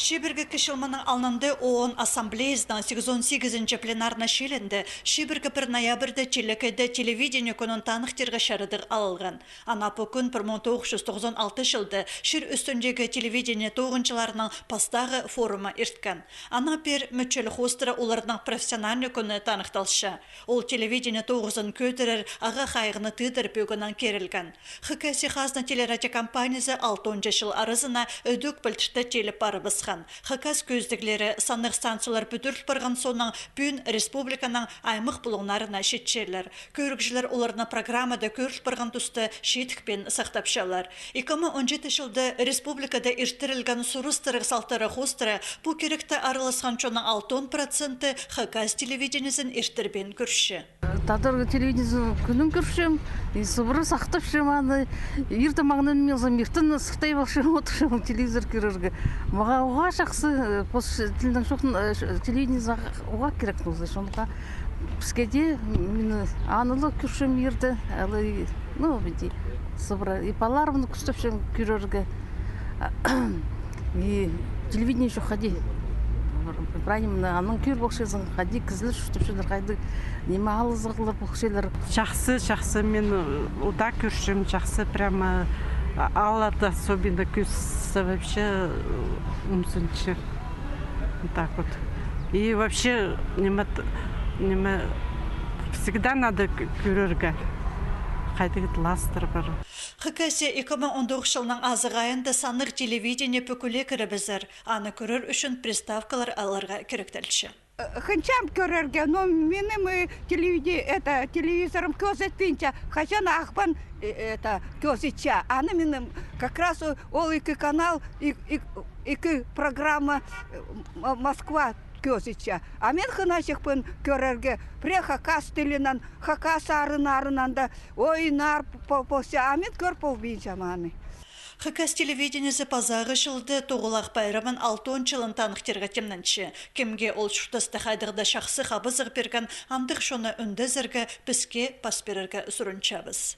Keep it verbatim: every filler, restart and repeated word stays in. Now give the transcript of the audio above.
Чибіргі ікі чыл мының алнында ООН Ассамблеязының сигізон сигізінҷі пленарный чилінде чибіргі пір ноябрьда телекейде телевидение кӱнін таныхтирға чарыдығ алылған. Ана пу кӱн пір муң тоғыс чӱс тоғызон алты чылда чир ӱстӱндегі телевидение тоғынҷыларының пастағы форумы ирткен. Анаң пеер мӱтчел хоостыра оларның профессиональный кӱні таныхталча. Ол телевидение тоғызын кӧдірер, ағаа хайығны тыыдар пӧгінең кирілген. Хакасия хазна телерадиокомпаниязы алтонҷы чыл аразына ідӧк пілдіртті тиліп парыбысхан. Хакас кӧзідіглері, саннығ станциялар пӱдіріл парған соонаң пӱӱн республиканың аймах пулуңнарына читчелер. Кӧрігҷілер оларны программада кӧріл парған туста чииттікпин сахтапчалар. Ікі муң он читі чылда республикада иртірілген сурастырығ салтары хоостыра пу киректе араласхан чонның алтон проценті Хакас телевидениезін иртірбин кӧрче. Тадар телевидениезін кӱннің кӧрчем, и сыбыра сахтапчам аны. Иртен маңнанминзам, иртен сыхтай полчам, одырчам телевизор кӧрерге. Мағаа уғаа чахсы, э, пос тілнің чоохтаң, э, телевидениезі уғаа кирек полза, чонға. Піске дее, мин аны ла кӧрчем иртен, алай, ну, иди, сыбыра. И палаларымны кӱстепчем кӧрерге. И телевидение чох хайди. Правильно, анаң кӧр полчазың, хайди кізілер чуртапчалар, хайди ниме алызығлар полчалар. Чахсы, чахсы, мин, э, удаа кӧрчем, чахсы, прямо, а, аларны особенно кӧзітсе, вообще, э, ум сынча. Вот так вот. И вообще, ниме, ниме, всегда надо к-, кӧрерге. Хайдағ-да ластар пар. Хакасия ікі муң он тоғыс чылның азығ айында саннығ телевидение пӱкӱле кірібізер. Аны кӧрер ӱчӱн приставкалар аларға киректелче. Э, хынчам кӧрерге, но минің, э, телевиде-, это, телевизорым кӧзітпинче, хаҷан Ағбан, э, это, кӧзітче. Аны минің как раз о-, ол ікі канал, и-, и-, ікі программа, э, М-, Москва кӧзітче. А мин хынаҷыхпын кӧрерге, пірее хакас тілінең, хакас арын-арынаң даа ойнар по-, полча, а мин кӧр полбинчам аны. Хакас телевидениезі пазағы чылда Тоғылах пайрамын алтон чылын таныхтирға тимненче. Кемге ол чуртаста хайдағ-да чахсы хабазығ пирген, андағ чонны ӱндезерге, піске пас пирерге сурынчабыс.